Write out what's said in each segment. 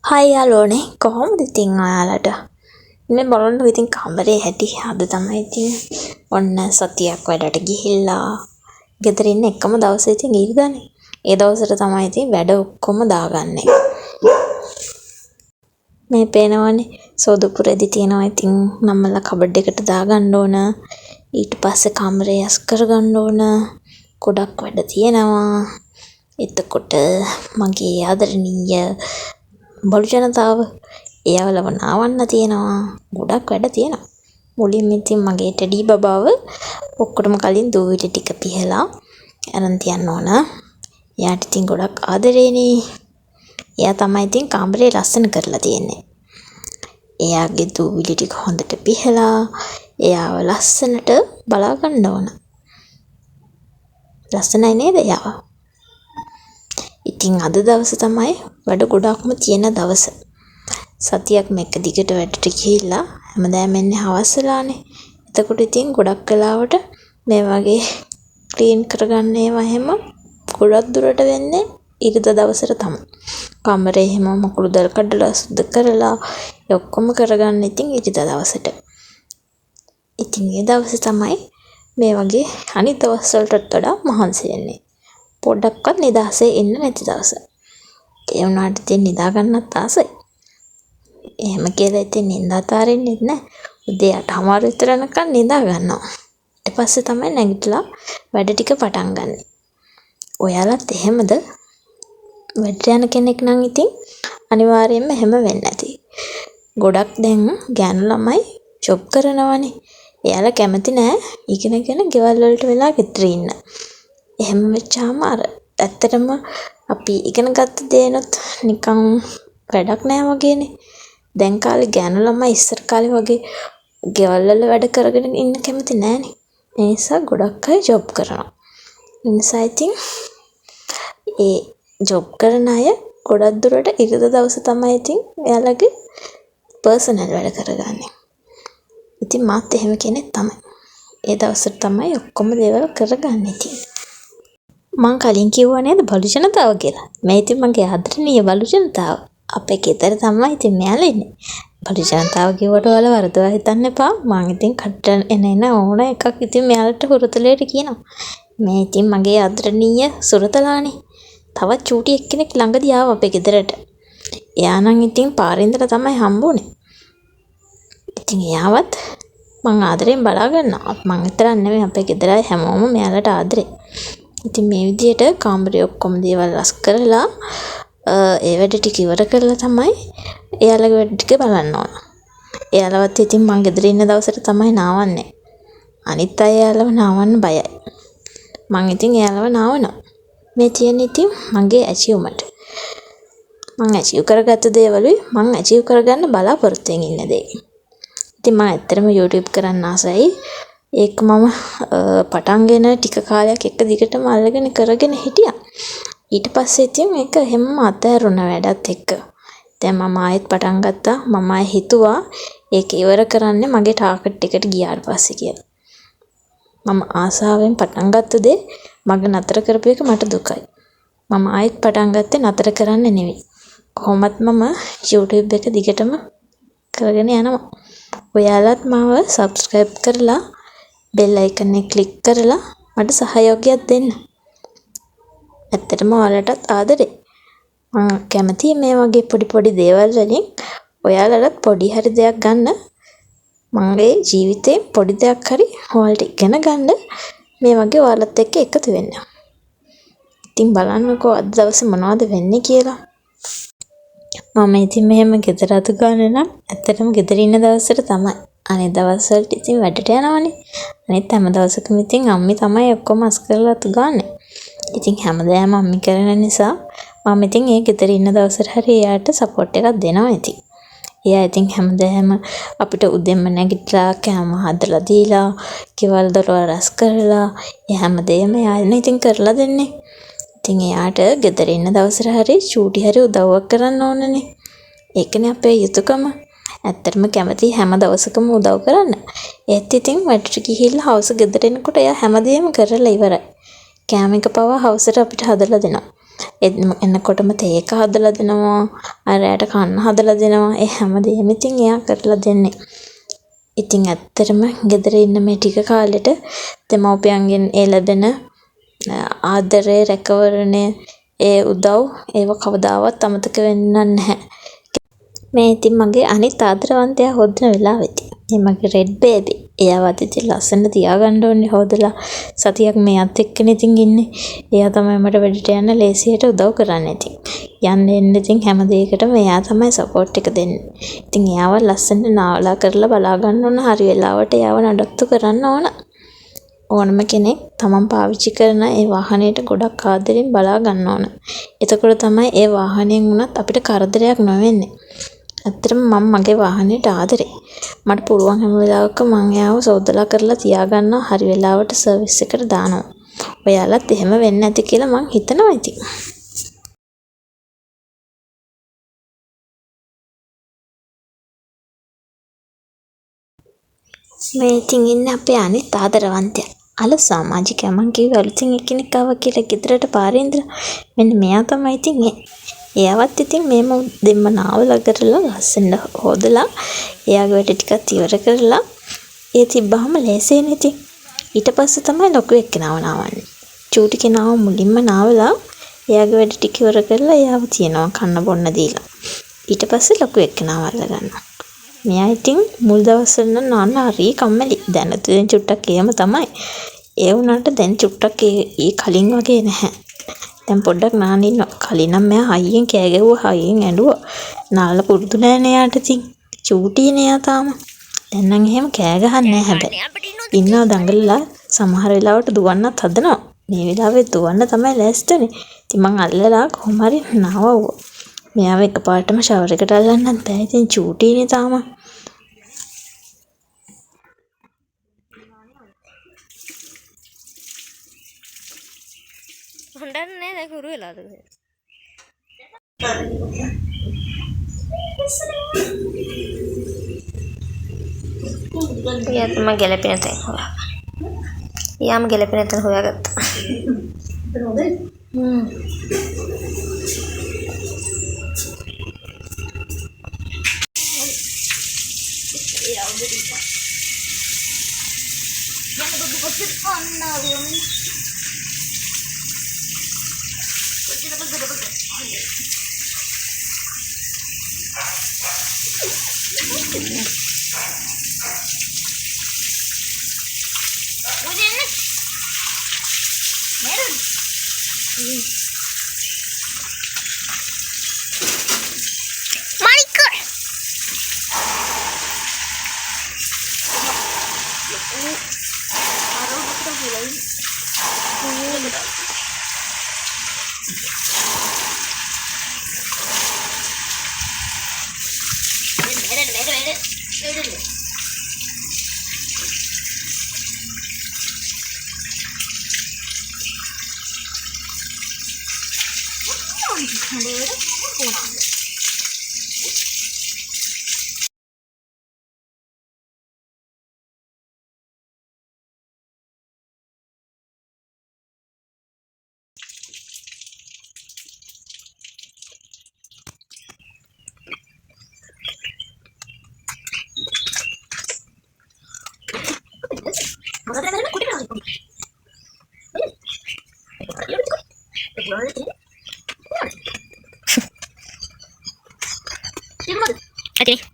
Hi යාළුවනේ, කොහොමද ඉතින් ඔයාලට? මේ බලන්නකෝ ඉතින් කාමරේ හැටි. අද තමයි ඉතින් ඔන්න සතියක් වැඩට ගිහිල්ලා ගෙදර ඉන්න එකම දවසේ ඉතින් ඉරිදානේ. ඒ දවසට තමයි ඉතින් වැඩ ඔක්කොම දාගන්නේ. මේ පේනවනේ සෝදපු රෙදි තියෙනවා, ඉතින් නමලා කබඩ් එකට දාගන්න ඕන. ඊට පස්සේ කාමරේ අස් කරගන්න ඕන. ගොඩක් වැඩ තියෙනවා. එතකොට මගේ ආදරණීය බලු ජනතාව එයාලව නාවන්න තියෙනවා. ගොඩක් වැඩ තියෙනවා. මුලින්ම ඉතින් මගේ ටෙඩි බබාව ඔක්කොටම කලින් දූවිලි ටික පිහලා අරන් තියන්න ඕන. එයාට ඉතින් ගොඩක් ආදරේනේ. එයා තමයි ඉතින් කාමරේ ලස්සන කරලා තියෙන්නේ. එයාගේ දූවිලි ටික හොඳට පිහලා එයාව ලස්සනට බලා ගන්න ඕන. ලස්සනයි නේද එයාව? ඉතින් අද දවස තමයි වැඩ ගොඩක්ම තියෙන දවස. සතියක්ම එක දිගට වැඩට ගිහිල්ලා හැමදාම එන්නේ හවස් වෙලානේ. එතකොට ඉතින් ගොඩක් වෙලාවට මේ වගේ ක්ලීන් කරගන්න ඒවා එහෙම ගොඩක් දුරට වෙන්නේ ඉරිදා දවසට තමයි. කාමරේ එහෙම මකුළු දැල් කඩලා සුද්ධ කරලා ඒ ඔක්කොම කරගන්න ඉතින් ඉරිදා දවසට. ඉතින් ඒ දවසේ තමයි මේ වගේ අනිත් දවස් වලටත් වඩා මහන්සි වෙන්නේ. පොඩ්ඩක්වත් නිදහසේ ඉන්න නැති දවස. ඒ වුණාට ඉතින් නිදා ගන්නත් ආසයි. එහෙම කියලා ඉතින් නින්ද අතාරින්නෙත් නෑ. උදේ 8:30 විතර වෙනකන් නිදා ගන්නවා. ඊට පස්සේ තමයි නැගිටලා වැඩ ටික පටන් ගන්නෙ. ඔයාලත් එහෙමද? වැඩට යන කෙනෙක් නම් ඉතින් අනිවාර්යයෙන්ම එහෙම වෙන්න ඇති. ගොඩක් දැන් ගෑනු ළමයි ජොබ් කරනවනේ. එයාලා කැමති නෑ ඉගෙනගෙන ගෙවල් වලට වෙලා ගෙදර ඉන්න. එහෙම වෙච්චාම අර ඇත්තටම අපි ඉගෙන ගත්ත දේනොත් නිකන් වැඩක් නෑ වගේනේ. දැන් කාලේ ගෑනු ළමයි ඉස්සර කාලේ වගේ ගෙවල් වල වැඩ කරගෙන ඉන්න කැමති නෑනේ. ඒ නිසා ගොඩක් අය ජොබ් කරනවා. ඒ නිසා ඉතින් ඒ ජොබ් කරන අය ගොඩක් දුරට ඉරිදා දවස තමයි ඉතින් එයාලගේ පර්සනල් වැඩ කරගන්නේ. ඉතින් මාත් එහෙම කෙනෙක් තමයි. ඒ දවස්වල තමයි ඔක්කොම දේවල් කරගන්නේ ඉතින්. මං කලින් කිව්වා නේද බලු ජනතාව කියලා. මේ ඉතින් මගේ ආදරණීය බලු ජනතාව. අපේ ගෙදර තමයි ඉතින් මෙයාලා ඉන්නේ. බලු ජනතාව කිව්වට ඔයාලා වරදවා හිතන්න එපා. මං ඉතින් කටට එන එන ඕන එකක් ඉතින් මෙයාලට හුරතලයට කියනවා. මේ ඉතින් මගේ ආදරණීය සුරතලානේ. තවත් චූටි එක්කෙනෙක් ළඟදී ආවා අපේ ගෙදරට. එයා නම් ඉතින් පාරේ ඉඳලා තමයි හම්බුනේ. ඉතින් එයාවත් මං ආදරෙන් බලා ගන්නවා. මං විතරක් නෙමෙයි, අපේ ගෙදර අය හැමෝම මෙයාලට ආදරේ. ඉතින් මේ විදිහට කාමරේ ඔක්කොම දේවල් අස් කරලා ඒ වැඩ ටික ඉවර කරලා තමයි එයාලගේ වැඩ ටික බලන්න ඕන. එයාලවත් ඉතින් මං ගෙදර ඉන්න දවසට තමයි නාවන්නේ. අනිත් අය එයාලව නාවන්න බයයි. මං ඉතින් එයාලව නාවනවා. මේ තියෙන ඉතින් මගේ ඇචීව්මන්ට්. මං ඇචීව් කරගත්ත දේවලුයි මං ඇචීව් කරගන්න බලාපොරොත්තුවෙන් ඉන්න දේ. ඉතින් මං ඇත්තටම YouTube කරන්න ආසයි. ඒක මම පටන්ගෙන ටික කාලයක් එක දිගටම අල්ලගෙන කරගෙන හිටියා. ඊට පස්සේ ඉතින් ඒක එහෙමම අතහැරුණා වැඩත් එක්ක. දැන් මම ආයෙත් පටන් ගත්තා. මම ආයෙ හිතුවා ඒක ඉවර කරන්නේ මගේ ටාගට් එකට ගියාට පස්සේ කියලා. මම ආසාවෙන් පටන් ගත්ත දේ මග නතර කරපු එක මට දුකයි. මම ආයෙත් පටන් ගත්තේ නතර කරන්න නෙවෙයි. කොහොමත් මම YouTube එක දිගටම කරගෙන යනවා. ඔයාලත් මාව සබ්ස්ක්‍රයිබ් කරලා බෙල් අයිකන් එක ක්ලික් කරලා මට සහයෝගයක් දෙන්න. ඇත්තටම ඔයාලටත් ආදරේ. මං කැමතියි මේ වගේ පොඩි පොඩි දේවල් වලින් ඔයාලටත් පොඩි හරි දෙයක් ගන්න, මගේ ජීවිතේ පොඩි දෙයක් හරි ඔයාලට ඉගෙන ගන්න මේ වගේ ඔයාලත් එක්ක එකතු වෙන්න. ඉතින් බලන්නකෝ අද දවසේ මොනවද වෙන්නේ කියලා. මම ඉතින් මෙහෙම ගෙදර අතු ගන්න නම් ඇත්තටම ගෙදර ඉන්න දවසට තමයි. අනිත් දවස් වලට ඉතින් වැඩට යනවනේ. අනිත් හැම දවසකම ඉතින් අම්මි තමයි ඔක්කොම අස් කරලා අතු ගන්නෙ. ඉතින් හැමදාම අම්මි කරන නිසා මම ඉතින් ඒ ගෙදර ඉන්න දවසට හරි එයාට සපෝට් එකක් දෙනවා ඉතින්. එයා ඉතින් හැමදාම අපිට උදෙන්ම නැගිටලා කෑම හදලා දීලා, ගෙවල් දොරවල් රැස් කරලා, ඒ හැමදේම එයානේ ඉතින් කරලා දෙන්නේ. ඉතින් එයාට ගෙදර ඉන්න දවසට හරි චූටි හරි උදව්වක් කරන්න ඕනනේ. ඒකනේ අපේ යුතුකම. ඇත්තටම කැමතියි හැම දවසකම උදව් කරන්න. ඒත් ඉතින් වැඩට ගිහිල්ලා හවස ගෙදර එනකොට එයා හැමදේම කරලා ඉවරයි. කෑම එක පවා හවසට අපිට හදලා දෙනවා. එනකොටම තේ එක හදලා දෙනවා. අර රැට කන්න හදලා දෙනවා. ඒ හැමදේම ඉතින් එයා කරලා දෙන්නේ. ඉතින් ඇත්තටම ගෙදර ඉන්න මේ ටික කාලෙට දෙමව්පියන්ගෙන් ඒ ලැබෙන ආදරය, රැකවරණය, ඒ උදව් ඒවා කවදාවත් අමතක වෙන්නේ නැහැ. මේ ඉතින් මගේ අනිත් ආදරවන්තයා හොදන වෙලාව ඉතින්. මේ මගේ රෙඩ් බේබි. එයාවත් ඉතින් ලස්සනට තියාගන්න ඕනේ හොදලා. සතියක් මෙයාත් එක්කනේ ඉතින් ඉන්නේ. එයා තමයි මට වැඩට යන්න ලේසියට උදව් කරන්නේ ඉතින්. යන්න එන්න ඉතින් හැම දෙයකටම එයා තමයි සපෝට් එක දෙන්නේ. ඉතින් එයාව ලස්සනට නාවලා කරලා බලා ගන්න ඕන. හරි වෙලාවට එයාව නඩත්තු කරන්න ඕන. ඕනම කෙනෙක් තමන් පාවිච්චි කරන ඒ වාහනයට ගොඩක් ආදරෙන් බලා ගන්න ඕන. එතකොට තමයි ඒ වාහනයෙන් වුණත් අපිට කරදරයක් නොවෙන්නේ. ඇත්තටම මම මගේ වාහනයට ආදරේ. මට පුළුවන් හැම වෙලාවකම මං එයාව සෝදලා කරලා තියාගන්නවා. හරි වෙලාවට සර්විස් එකට දානවා. ඔයාලත් එහෙම වෙන්න ඇති කියලා මං හිතනවා ඉතින්. මේ ඉතින් ඉන්නේ අපේ අනිත් ආදරවන්තයා. අලුත් සමාජිකයා. මං කිව්වේ අලුතින් එක්කෙනෙක් ආවා කියලා ගෙදරට පාරේ ඉඳලා. මෙන්න මෙයා තමයි ඉතින් ඒ. එයාවත් ඉතින් මේම දෙම්ම නාවලා කරලා ලස්සනට හොදලා එයාගේ වැඩ ටිකත් ඉවර කරලා ඒ තිබ්බහම ලේසියිනේ ඉතින්. ඊට පස්සේ තමයි ලොකු එක්කෙනාව නාවන්නේ. චූටි කෙනාව මුලින්ම නාවලා එයාගේ වැඩ ටික ඉවර කරලා එයාව තියනවා කන්න බොන්න දීලා. ඊට පස්සේ ලොකු එක්කෙනාව අල්ලගන්නවා. මෙයා ඉතින් මුල් දවස්වල නම් නාන්න හරි කම්මැලි. දැනුත් ඉතින් චුට්ටක් එහෙම තමයි. ඒ වුණාට දැන් චුට්ටක් ඒ කලින් වගේ නැහැ. දැන් පොඩ්ඩක් නාන්න ඉන්නවා. කලින් නම් මෙයා හයියෙන් කෑ ගැහුවා, හයියෙන් ඇඬුවා. නාලා පුරුදු නෑනේ එයාට ඉතින්. චූටිනේ එයා තාම. දැන් නම් එහෙම කෑ ගහන්නේ නෑ හැබැයි. ඉන්නවා දඟලලා සමහර වෙලාවට දුවන්නත් හදනවා. මේ වෙලාවේ දුවන්න තමයි ලෑස්ති වෙන්නේ. ඉතින් මං අල්ලලා කොහොම හරි නාවවුවා. මෙයාව එකපාරටම ෂවර් එකට අල්ලන්නත් බෑ. ඉතින් චූටිනේ තාම. හොඬන්නේ නෑ දැන් හුරු වෙලාද කොහෙද? එයා තමයි ගැලපෙන තැන් හොයාගන්න. එයාම ගැලපෙන තැන් හොයාගත්තා. ඇතිනේ.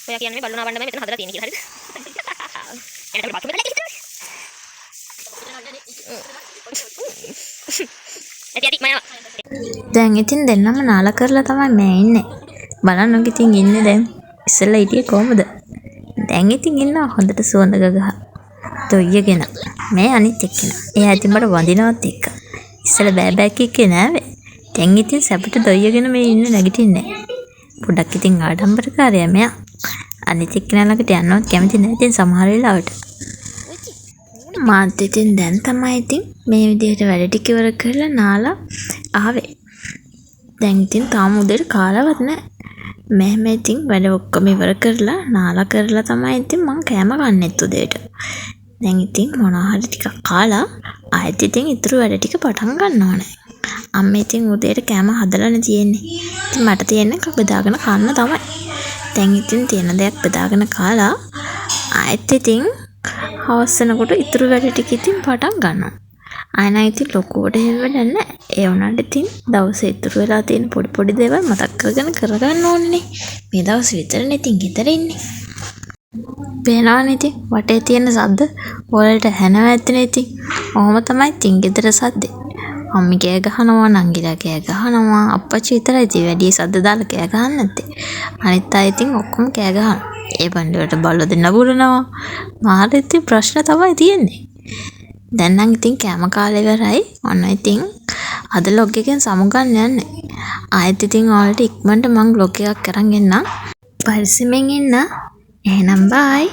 ඔයා කියන්නේ මේ බල්ලෝ නාවන්න බෑ මෙතන හදලා තියෙන කියලා හරිද? එන්න බාත්රූම් එකට ලැජ්ජ ඇති ඇති මම යනවා. දැන් ඉතින් දෙන්නම නාලා කරලා තමයි මේ ඉන්නේ. බලන්නකො ඉතින් ඉන්නේ දැන්. ඉස්සෙල්ලා හිටියේ කොහමද? දැන් ඉතින් ඉන්නවා හොඳට සුවඳ ගගහ. දොයියගෙන. මේ අනිත් එක්කෙනා. එයා ඉතින් මට වඳිනවත් එක්ක. ඉස්සෙල්ලා බෑ බෑ කිය කිය නෑවේ. දැන් ඉතින් සැපට දොයියගෙන මේ ඉන්නේ නැගිටින්නේ. පොඩක් ඉතින් ආඩම්බරකාරයා මෙයා. අනිත් එක්කෙනා ළඟට යන්නවත් කැමති නෑ ඉතින් සමහර වෙලාවට. මාත් ඉතින් දැන් තමයි ඉතින් මේ විදිහට වැඩ ටික ඉවර කරලා නාලා ආවේ. දැන් ඉතින් තාම උදේට කාලවත් නෑ. මෙහෙම ඉතින් වැඩ ඔක්කොම ඉවර කරලා නාලා කරලා තමයි ඉතින් මං කෑම කන්නෙත් උදේට. දැන් ඉතින් මොනවා හරි ටිකක් කාලා ආයෙත් ඉතින් ඉතුරු වැඩ ටික පටන් ගන්න ඕනේ. අම්මා ඉතින් උදේට කෑම හදලානේ තියෙන්නේ. ඉතින් මට තියෙන්නේ බෙදාගෙන කන්න තමයි. දැන් ඉතින් තියෙන දෙයක් බෙදාගෙන කාලා ආයෙත් ඉතින් හවස් වෙනකොට ඉතුරු වැඩ ටික ඉතින් පටන් ගන්නවා. ආයෙ නම් ඉතින් ලොකුවට එහෙම වැඩක් නෑ. ඒ වුණාට ඉතින් දවසේ ඉතුරු වෙලා තියෙන පොඩි පොඩි දේවල් මතක් කරගෙන කරගන්න ඕනේනේ. මේ දවස් විතරනේ ඉතින් ගෙදර ඉන්නේ. පේනවනේ ඉතින් වටේ තියෙන සද්ද ඔයාලට ඇහෙනවා ඇතිනේ ඉතින්. ඔහොම තමයි ඉතින් ගෙදර සද්දේ. අම්මි කෑ ගහනවා, නංගිලා කෑ ගහනවා, අප්පච්චි විතරයි ඉතින් වැඩි සද්ද දාලා කෑ ගහන්නේ නැත්තේ. අනිත් අය ඉතින් ඔක්කොම කෑ ගහනවා. ඒ බණ්ඩවලට බල්ලෝ දෙන්න බුරනවා. මාර ඉතින් ප්‍රශ්න තමයි තියෙන්නේ. දැන් නම් ඉතින් කෑම කාලේ ඉවරයි. ඔන්න ඉතින් අද ව්ලොග් එකෙන් සමුගන්න යන්නේ. ආයෙත් ඉතින් ඔයාලට ඉක්මනට මං ව්ලොග් එකක් අරන් එන්නම්. පරිස්සමෙන් ඉන්න. එහෙනම් බයි.